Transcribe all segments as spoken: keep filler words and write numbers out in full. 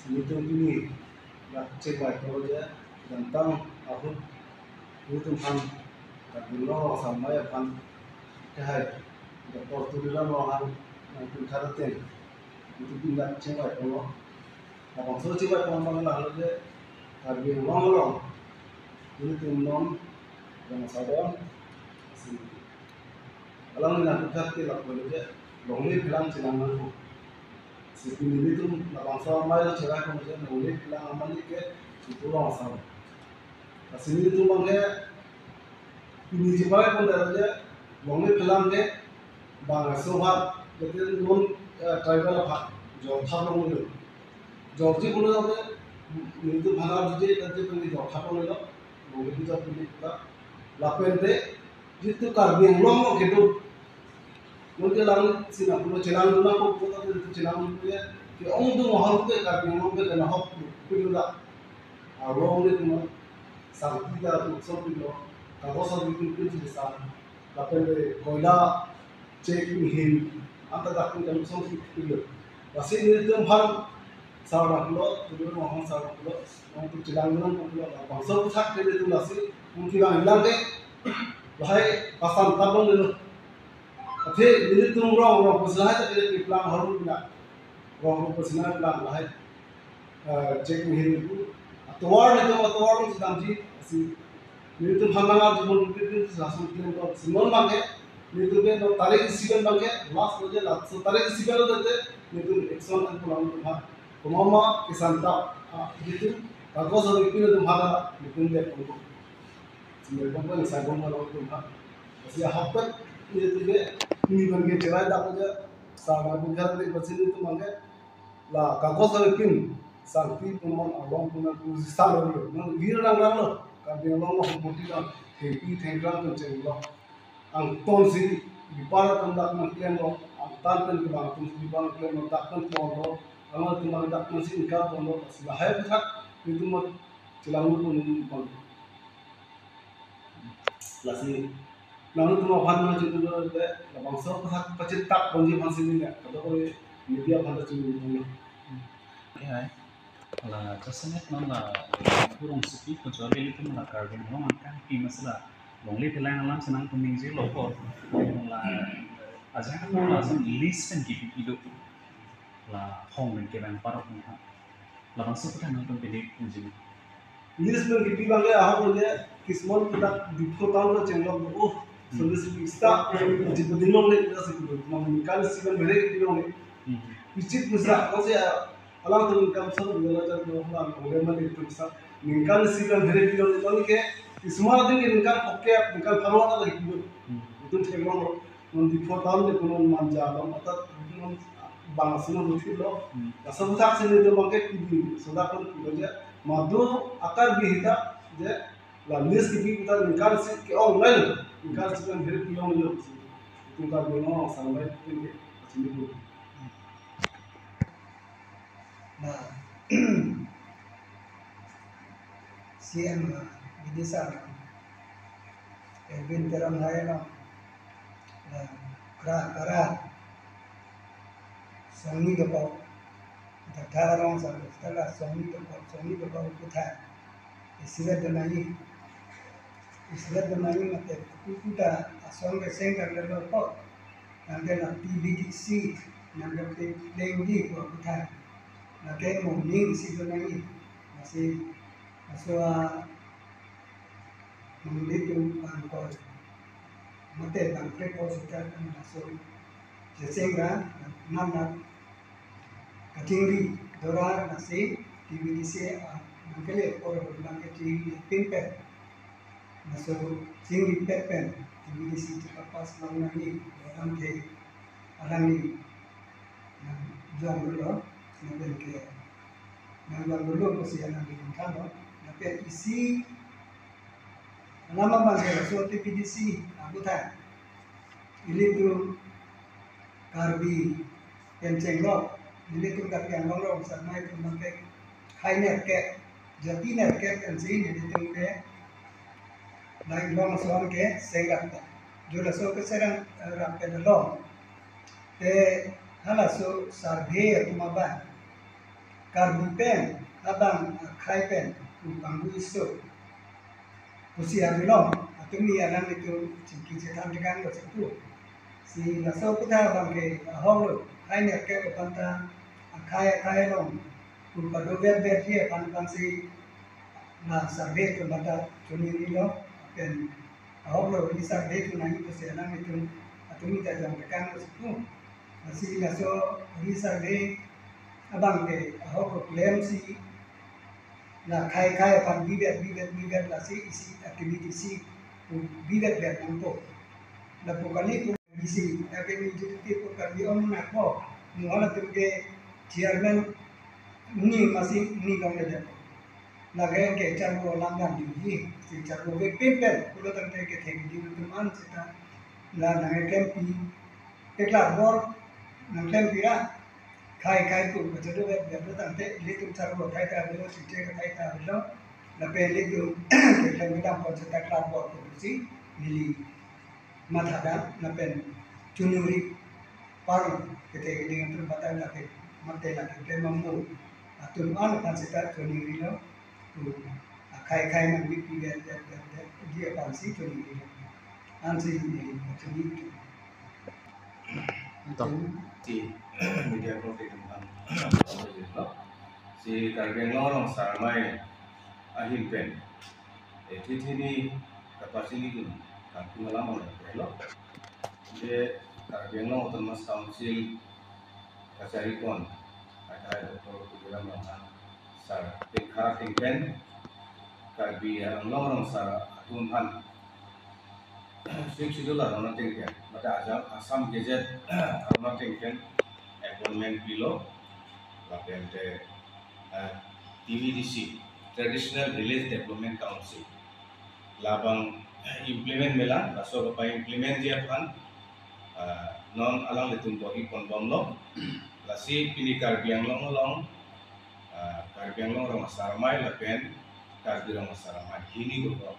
Nelitum pini dak chek bai kolo je, dantang ahut nelitum aphan, dak dino samai aphan kehai Doctor Tuliram Ronghang nangpinthar ateng nelitum pini dak chek bai kolo. Labangso chek bai kolo abang lahelo je, Karbi Anglong along nelitum non, yang sadon si alangli nangpinthar ke lapu le je, longle phelang chelang nangpo. Si pini nelitum labangso amei lo cherai kong je, longle phelang amani ke ipu long asam. Lasi nelitum abang ke pini cherai kong dara je, longle phelang ke bang aso bhat, jadi non, eh, tribal aphan jor thap longlo. Jorji pulo je, nelitum aphan arjuje, tadi pini jor thap longlo, longle phelang pini ta. Lapen te, jitu Karbi Anglong lo kedo. Mungkin lang sina pulo chelang dun nangpo, pulo ta pulo chelang dun ya. Ke-ongdung ahormu ke Karbi Anglong ke kena hok pulo da. Arong le pulo, sangti ta pulo, so pulo, kagos avi pulo pulo sa. Lapen te koila chek mihin, anta dak pun kami song pulo. Lasi nelitum aphan sar pulo, Tuliram Ronghang sar pulo. Nangtum chelang nang pulo, labangso aphuthak ke nelitum lasi, mungkin bang hilang ke, lahai pasan tabang dulu. Athe nelitum rong rong pusi lahai ta keplang harum pina. Rong rong pusi nangplang lahai, eh, chek mihin itu. Atovar nelitum atovar lo sedang ji, si nelitum aphan nang arju pon pipin langsung kirim ko. Si non abang ke, nelitum ke no tarik isi pen abang ke, last lo je, last, so tarik isi pen lo tete, nelitum action an pulang nelitum aphan. Komat ma kesanta, ah, jitu kagos avi pini nelitum aphan nelitum depon ko. Si depon ko, insai bom ko nelitum aphan. Lasi ahapet nelitum ke, pini abang ke cherai dak ko je, sama bukan de pasi nelitum abang ke, la kagos avi pini, sangti pun non, arong pun non, pusi sar lo, non gir nang rang lo, Karbi Anglong lo, humpoti kan, thengpi thengkrang pen chenglo. Angton si, bipar atum dak nangklemlo, angtan pen kebang atum si bipar nangklemlo, dak pen ponlo, angan atum dak pen si ingkar ponlo, lasi lahai aphuthak, nelitum mat chelang lo pun pon. Lasi, nangtum aphan nangchinglu te, labangso aphuthak pachitak ponji aphan si neli, kadokave media aphan ta chinglu ponlo. Ya, la, jasemet non la, kurung sepi kejor ilitum la Karbi Anglong angkang pi masala, longle phelang alam si nangtum ningjelo ko, la, ajak ko la, sen list pen kipi kido, la, hong pen kevang parok ni ha. Labangso aphuthak nangtum pini unjin. List pen kipi abang ke ahok lo je, kismon kita Diphu town lo chenglok, oh, hmm, service vista, jibudin longle kita si kudu, mang ningkan isi pen bere kipi longle. Hmm. Pichit pusa, kau si, ah, alangtum income so, dua ratus dua puluh, longle mane pusa, ningkan isi pen bere kipi longle, kau ke, kismon adin ke ningkan pocket, ningkan pharo ta lagi kudu. Hmm. Itu chenglok lo. Non Diphu town le punon manja lo, matlab non bang sino buthit lo. Hmm. Laso aphuthak si nelitum abang ke kipi, soda kon pulo je, madu akar bihita je, la list kipi kita ningkan isi ke-ong lain, ningkan isi kan hirit pilong lo. Itum Karbi Anglong sampai ke sini dulu. Na, C M, ah, Bidisha, ah, Elwin Teron hai along, ah, kra, kra, songni dokok, dak thar arong sa, dak thar songni dokok, songni dokok puthot isivet do nangji, isivet do nangji mate, kuku ta asong ke seng kar lelo ko, nang ke na T B D C, nang ke play, play di ko puthot. Lake moning isi do nangji. Lasi, laso a, moning tum pangkol. Mate bang pre ko sita kan laso. Jaceng ra, nam na. Kachingri, dora, lasi, T B D C, a, nang kele, kor, nang kachingri, pin pen. Laso chingri pet pen, T B D C chepapass long nangji, orang ke, orang ni, nang jong dolo, nang pen ke, nang jong dolo ko si nang di kan lo, nang pen isi, nama man ke laso T B D C, aputhak, ilitum Karbi pen chenglok, nelitum Karbi Anglong rong sarmai tum abang ke khai nerkep, jati nerkep pensi nelitum ke dai long ason ke seng rap ta. Jo laso ke seng rap ta long. Te halaso survey atum abang Karbi pen abang akhai pen pu pangbu iso pusi arilo, atumi alanglitum chingki chethan tekang lo chepu. Si laso aphuthak abangke ahok lo, khai nerkep aphan ta akhai akhai along pu padover ver ji aphan aphansi la survey atum bata choningri lo, pen ahok lo, ili survey atum nangji pusi alanglitum atumi ta jong tekang lo chepu. Lasi laso ili survey abangke ahok lo klemsi la akhai akhai aphan bivet bivet bivet lasi isi activity si pu bivet vet nangpo. Lapu kali pu isi, lake ni juti pu kali om na ko, mo halatum ke chairman ni masi ni longledet. Lake ke charbo alam dan di, si charbo ke pin pen pulo tangte kethek di atum an seta la nangklempi, ke klar bor nangklempi ra, akhai akhai pu kachado vet vet lo tangte ilitum charbo akhai ta avelo, site akhai ta avelo, lapen ilitum keklem kedam pon seta klar bor pusi neli matha dam lapen choningri parlo, kete keding atum bata lake mate lake klem mambo atum an aphan seta choningri lo, pu akhai akhai nangbipi vet vet vet vet ji aphansi choningri lo. Ansi neli choningri. To. Si media korte atum aphan, si Karbi Anglong Rong Asar Amei ahin pen, eh, thithini kapachini dun kangtung alam lo. Je Karbi Anglong Autonomous Council kachari pon akhai Doctor Tuliram Ronghang sir, pen khara tingpen Karbi Anglong Rong Asar atum aphan Sixth Schedule aron ateng pen, mate Assam, Assam Gazette aron ateng pen appointment pilo, lapen te, eh, T V D C, Traditional Village Development Council, labang implement melang, laso kapa-implement ji aphan, eh, non alanglitum bor-i pon bomlo, lasi pini Karbi Anglong along, eh, Karbi Anglong Rong Asar Amei lapen Karbi Rong Asar Amei hini dokok.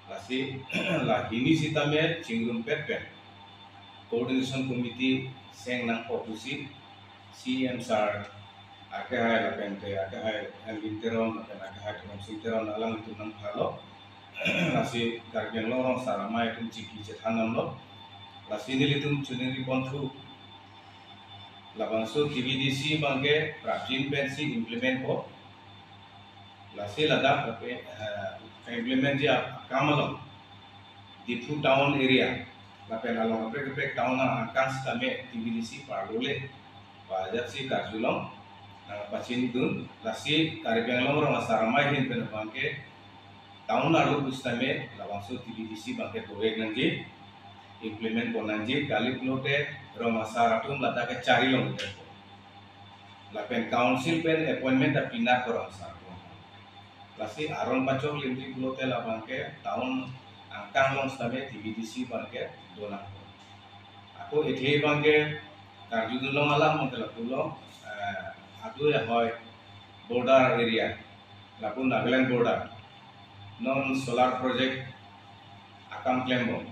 Lasi la hini sitame chingrumpet pen Coordination Committee seng nangpo pusi C M sir akehai lapen te akehai Elwin Teron lapen akehai Dhoromsing Teron alanglitum nangphalo. Lasi Karbi Anglong Rong Asar Amei atum chingki chethan damlo. Lasi nelitum choningri ponthu, labangso T V D C abangke prapjin pensi implement po. Lasi ladak, eh, implement ji akam along Diphu town area lapen along kaprek kaprek town angkang sitame T V D C parlole, ajatsi karjulong, eh, pachini dun. Lasi Karbi Anglong Rong Asar Amei ahin pen abangke town arlo pusitame labangso T V D C abangke dovek nangji, implement pon nangji, kali pulote rong asar atum ladak kachari longledet. Lapen council pen appointment ta pinak rong asar atum. Lasi aron pachok limri pulote labangke town angkang along sitame T V D C abangke donang. Ako ethe abangke karjudun long alam abangke lapulo, eh, adu ya hoi border area, lapu Nagaland border. Non solar project akam klembom.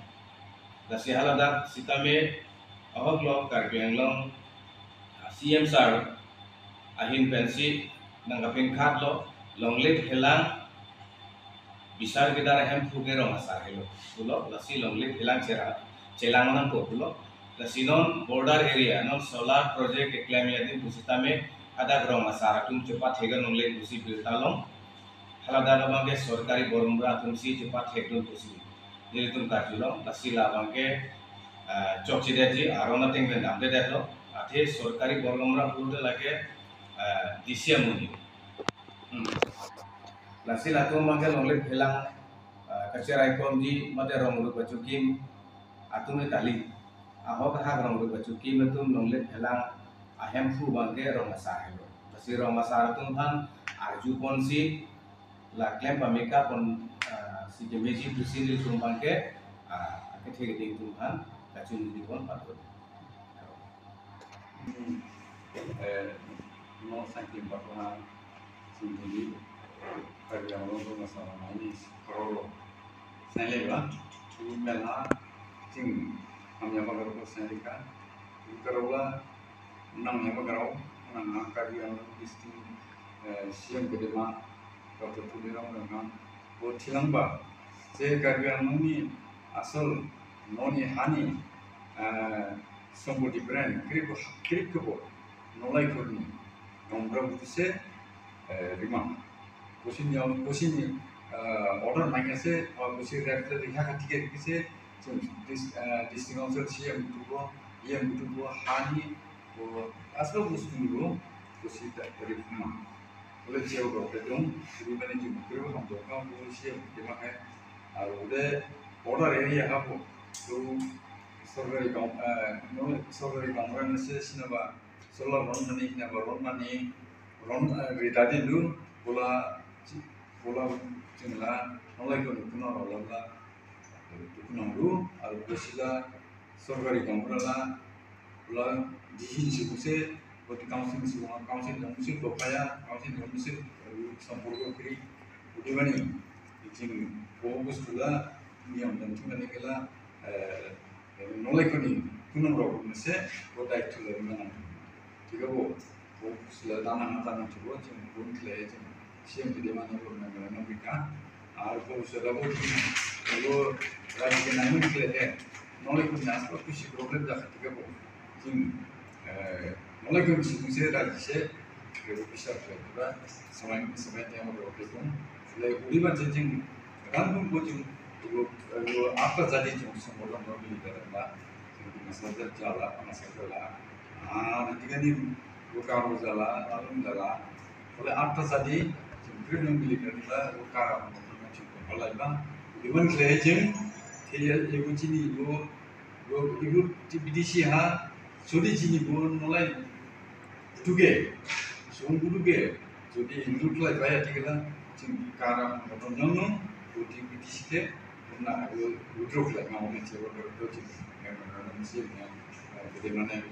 Lasi haladak sitame ahok lo Karbi Anglong, ah, C M sir ahin pensi nangkapinkhat lo, longle phelang bisar kedar ahemphu ke rong asar helo pulo, lasi longle phelang chera chelang nangpo pulo. Lasi non border area, non solar project keklem adim pusitame hadak rong asar atum chepathek longle pusi birta long. Haladak abangke sorkari bor-i gaonbura atumsi chepathekdun pusi nelitum karjulong, lasi labangke, ah, chokchedetji aron ateng pen damdedetlo. Athe sorkari bor-i gaonbura pulote lake, ah, D C amonit. Hmm. Lasi latum abangke longle phelang, ah, kacheraikomji mate rong rup achokim atum kali. Ahok ahak rong rup achokim atum longle phelang ahemphu abangke rong asar helo. Lasi rong asar atum aphan arju ponsi la klem pameka pon, ah, si kemeji pusi nelitum abangke, ah, akethe keding atum aphan kachunri pon patut. Hmm. Eh, no sangkim patwa singkili Karbi Anglong Rong Asar Amei ni krolo. Sangli ba, tu mela ching hamya ba krolo sangli ka. Tu krolo nang ya ba krolo, nang nang Karbi Anglong district eh, C M kedema Doctor Tuliram Ronghang bo thelang ba, je Karbi Anglong ni asol non ni hani, eh, sompoti pran krip krip kebo nolai korni nomra butuse, eh, rimang. Kosi ni, kosi ni, eh, order mangya se, eh, kosi rep le riha kati ke kise, so, dis-, eh, District Council C M tu ko, E M tu ko, hani ko, asal bus tu ko, kosi ta rimang. Boleh jauh ko, kedong, jadi mana jum, kru ham jauh kam, kosi yang terima kasih. Aru udah order area apa, tu sorkari gaon, eh, no, sorkari gaon orang nasi sini ba, solar ron mani, naba ron mani, ron, eh, rida di lu, bola, bola chingla, nolai ko nukuna rola la, kunang lu, aru ko sila, sorkari gaon orang la, bola, dihin si buse, boti council si buse, council dong si bokaya, council dong si, aru sampurgo kiri, udah mani, ijin, ko bus pula, niam dan cuma ni kela, eh, nolai ko ni, kunang rok, mese, ko dai tu lagi mana. Tiga bo, ko sila tanah tanah tu bo, cuma pun kela, cuma siang di mana bo, mana mana mereka. Aru ko sudah bo, kalau lagi kena ini kela, eh, nolai ko ni asal kusi problem dah tiga bo. Cuma, eh, nolai ko ni si bisa lagi se, kalau bisa kela, sampai, sampai tiang bo, kalau, kalau udah macam cing, kan pun bo cing, kalau, kalau apa jadi cing, semua orang mau beli dalam lah. Masa jala, masa jala. Ah, nanti kan ini buka jala, lalu jala. Oleh apa tadi, jemput yang beli dari kita, buka, buka, buka, buka, buka. Iwan kela jeng, kela ibu chini, ibu, ibu, ibu, ibu di si ha, sudi chini bu mulai tuge, sungguh tuge. Jadi Hindu kelai bayar tiga lah, cing karam motor nyono, budi budi sike, na ago withdraw kelai mau ni cewek withdraw cing, yang mana mesti yang, eh, bagaimana yang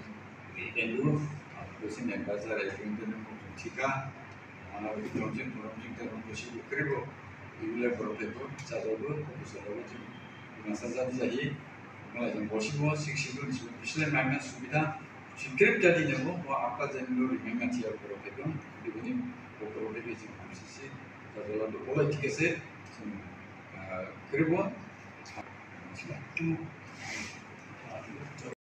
Hindu, ah, itu sih yang bazar ya, yang itu yang mau cika, ah, itu cing, orang cing, orang mesti keribu, ini lah berapa itu, satu dua, satu dua cing, masa jadi jadi, mulai yang bos itu, sik sik itu, Islam mana sudah, Singkrip jadi nemo, mo apa jadi lo ri meme tia koro kedong, di bini koro kedong sing M C C, jadi lo do boleh tiga se, sing, eh, kribo.